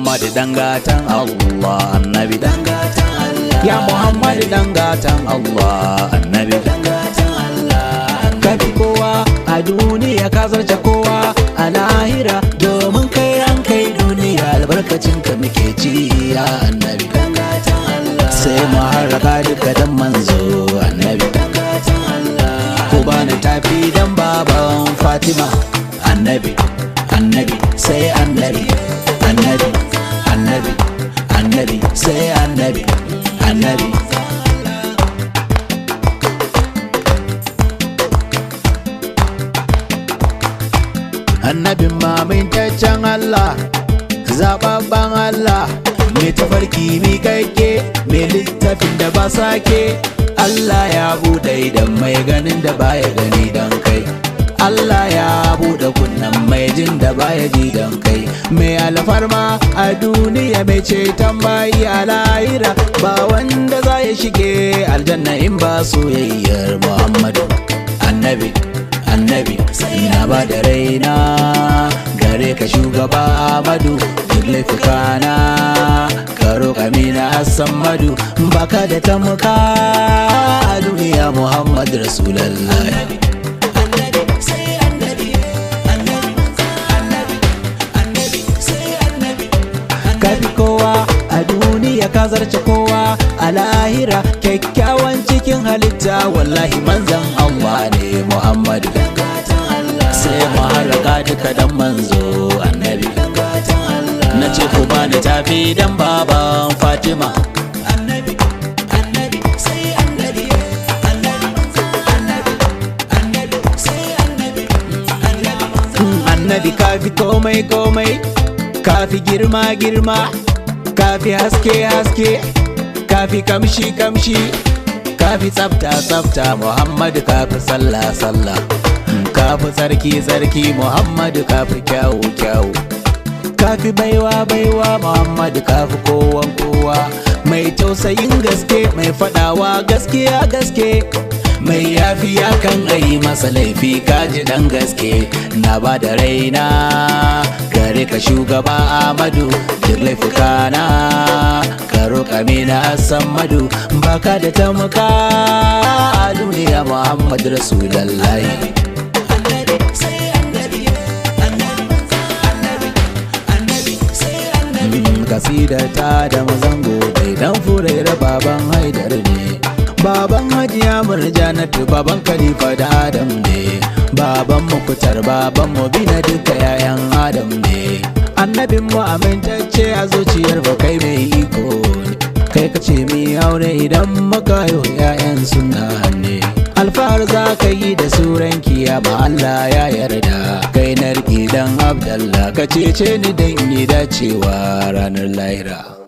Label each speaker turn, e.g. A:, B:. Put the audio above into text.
A: Muhammadu dan gatan Allah, annabi dan gatan Allah. Ya Muhammadu dan gatan Allah, annabi dan gatan Allah. Ka fi kowa a duniya, ka zarce kowa a lahira, domin kai an kai duniya, albarkacin ka muke ci, ya annabi dan gatan Allah. Sai mu harraka duka dan manzo, annabi dan gatan Allah. Ku bani tafi dan baban Fatima, annabi, annabi, sai annabi, annabi, annabi, annabi, sai annabi, annabi. Annabin mamintaccen Allah, zababban Allah, mai tafarki miƙaƙƙe, mai littafin da ba sake. Allah ya buɗe idan mai ganin da baya gani don kai. Allah ya buɗe kunnen mai jin da baya ji don kai. Mai alfarma a duniya, mai ceton bayi a lahira, ba wanda za ya shige aljanna in ba soyayyar Muhammadu. Annabi, annabi, na ba da raina gare ka shugaba Amadu, duk laifikana ka roƙa mina Hassan Madu, baka da tamka a duniya, Muhammad Rasulallah. Ka fi kowa a duniya, ka zarce kowa a lahira, kyakkyawan cikin halitta, wallahi manzan Allah ne Muhammadu. Sai mu haraka duka dan manzo, annabi. Na ce ku bani tafi dan baban Fatima, annabi, annabi, sai annabi, annabi, annabi, annabi, sai annabi, annabi. Annabi, kafi komai komai, kafi girma girma, kafi haske haske, kafi kamshi kamshi, kafi tsafta tsafta, Muhammadu, kafi sallah sallah, kafi tsarki tsarki, Muhammadu, kafi kyawu kyawu, kafi baiwa baiwa, Muhammadu, kafi kowan kowa, mai tausayin gaske, mai fadawa gaskiya gaske, mai yafiya kan ayi masa laifi, kaji dan gaske. Na ba da raina gare ka shugaba Amadu, duk laifukana ka roƙa mina Hassan Madu, baka da tamka a duniya, Muhammad Rasulullahi. Kasida ta da mazango dai dan furaira, baban Haidar ne, baban Hajiya Murjanatu, baban Khalifa da Adam ne, baban Mukutar, baban mu bina, duka yayan Adam ne. Annabin mu amintacce, a zuciyar ba kai mai iko ne, kai ka ce mi aure idan muka yi yayan sunna ne. Alfahar za ka yi da suran kiyama, Allah ya yarda kai narki dan Abdallah, ka cece ni dan yi dacewa ranar lahira.